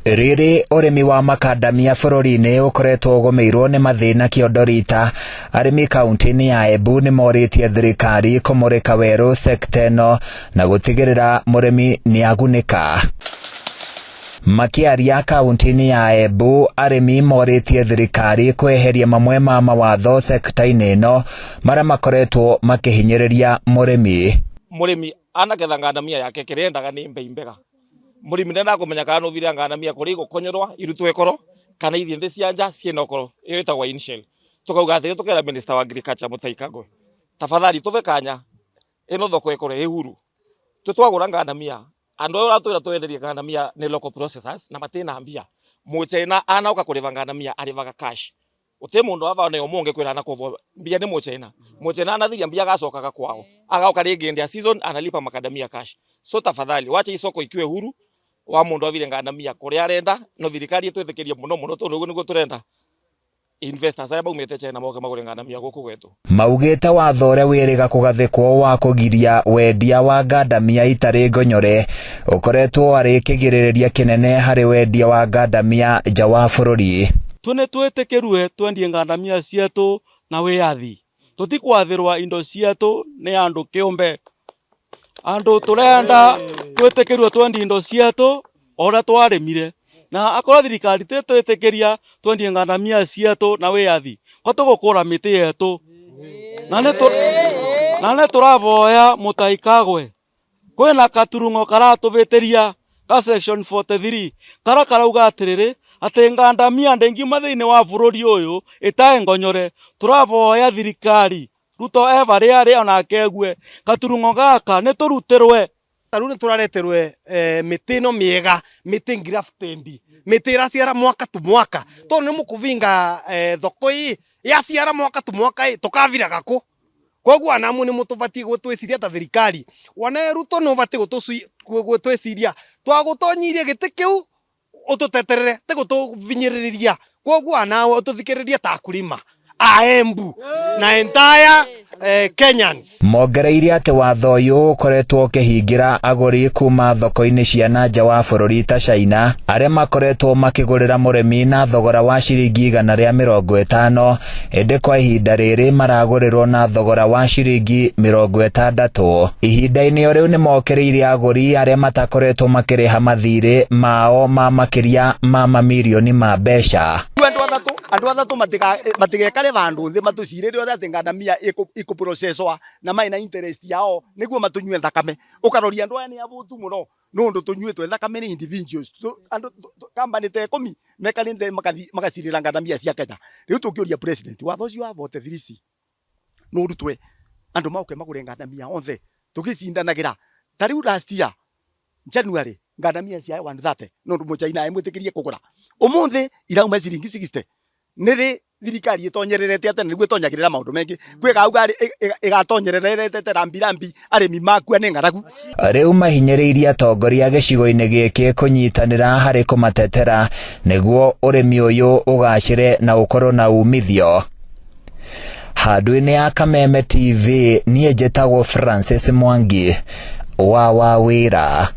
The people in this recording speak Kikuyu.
Rĩrĩ ũrĩmi wa makandamia bũrũri-inĩ ũkoretwo ũgũmĩirwo nĩ mathĩna kĩondo rita, arĩmi kaunti-inĩ ya Embu nĩ morĩtie thirikari kũmũrĩka werũ sekta ĩno na gũtigĩrĩra mũrĩmi nĩ agunĩka. Makĩaria kaunti-inĩ ya Embu, arĩmi morĩtie thirikari kweheria mamwe ma mawatho sekta-inĩ ĩno marĩa makoretwo makĩhinyĩrĩria mũrĩmi. Mũrĩmi anaketha ngandamia yake kĩrĩa endaga nĩ mbei mbega. Mũrĩmi ndendaga kũmenya kana nũthire ngandamia kũrĩa igũkonyorwa irutwo ĩkoro kana ithiĩ nthĩ cia nja ciĩna ũkoro, ĩyo ĩtagwo in-shell. Tukauga atĩrĩ, tukera Minister wa Agriculture Mutahi Kagwe, tafadhali tũbe kanya ĩno thoko ĩkorwo ĩ huru. Twagũra ngandamia andu aya ũratwĩra twenderie ngandamia nĩ local processors na matina mbia. Mũchina anauka kũrĩva ngandamia arĩvaga cash. Uti mundu ava na umungi kwira na kovo mbia ni muchina. Muchina anathiria mbia agacokaga kwao, agauka ringi ndia season analipa makadamia cash. So tafadhali wacha isoko ikiwe huru wa mundu avire ngandamia kuria arenda, no thirikari itwithikirie muno muno tondu uguo niguo turenda investors aya baumite China moke magure ngandamia guku gwetu. Maugite watho ũrĩa wĩrĩga kũgathĩkwo wa kũgiria wendia wa ngandamia itarĩ ngonyore ũkoretwo arĩ kĩgirĩrĩria kĩnene harĩ wendia wa ngandamia nja wa bũrũri. Tũ nĩ twĩtĩkĩrue twendie ngandamia cietũ na wĩyathi, tũtikwathĩrwa indo cietũ nĩ andũ kĩũmbe. Andũ tũrenda twĩtĩkĩrue twendie indo cietũ o ũrĩa twarĩmire, na akorwo thirikari tĩtwĩtĩkĩria twendie ngandamia cietũ na wĩyathi, ko tũgũkũra mĩtĩ yetũ. Na nĩ tũravoya Mutahi Kagwe, kwĩna katurung'o karatũvĩtĩria ka section 43 kara karauga atĩrĩrĩ atĩ ngandamia ndĩngiuma thĩinĩ wa bũrũri ũyũ ĩtaĩ ngonyore. Tũravoya thirikari Ruto eva rĩarĩ onake egue katurung'o gaka nĩ tũrutĩrwe. Tarĩu nĩ tũrareterwe mĩtĩ ĩno mĩega, mĩtĩ grafted, mĩtĩ ĩraciara mwaka tu mwaka, tondũ nĩ mũkũvinga thoko ĩ yaciara mwaka tu mwaka ĩ tũkaviraga kũ? Koguo anamu nĩ mũtũbatiĩ gũtwĩciria ta thirikari. Wona Ruto nĩ ũbatiĩ gũtwĩciria twagũtonyirie gĩtĩ kĩu ũtũteterere, ti gũtũvinyĩrĩria. Koguo anawe ũtũthikĩrĩrie ta akulima a Embu na entire Kenyans. Mongereire atĩ watho ũyũ ũkoretwo ũkĩhingĩra agũri kuma thoko-inĩ cia na nja wa bũrũri ta China, arĩa makoretwo makĩgũrĩra mũrĩmi na thogora wa ciringi 150, ĩndĩ kwa ihinda rĩrĩ maragũrĩrwo na thogora wa ciringi 60. Ihinda-inĩ o rĩu nĩ mokĩrĩire agũri arĩa matakoretwo makĩrĩha mathirĩ mao ma makĩria ma mamirioni ma mbeca. Andũ athatũ matigekare vandũ nthĩ matũcirĩre othe atĩ ngandamia ĩkũprocesswa na maina interest yao nĩguo matũnyue thakame. Ũkaroria andũ aya nĩ abũtu mũno nũndũ tũnyuĩtwe thakame nĩ individuals. Andũ company ta 10 mekarĩte magacirĩra ngandamia cia Kenya. Rĩu tũngĩũria president watho ũcio wa 43C no ũrutwe andũ maũke magũre ngandamia othe tũgĩcindanagĩra. Ta rĩu last year January ngandamia cia 130 nũndũ mũchaina emwĩtĩkĩrie kũgũra, ũmũthĩ irauma ciringi 60. Nĩrĩ thirikari ĩtonyererete atĩ nĩguo ĩtonyagĩrĩra maũndũ mengĩ, kwĩ gauga ĩgatonyererete rambi rambi arĩmi makua nĩ ng'aragu. Rĩu mahinyĩrĩirie atongoria gĩcigo-inĩ gĩkĩ kũnyitanĩra harĩ kũmatetera nĩguo ũrĩmi ũyũ ũgacĩre na ũkorwo na umithio. Handũ-inĩ ya Kameme TV, niĩ njĩtagwo Francis Mwangi wa Wawĩra.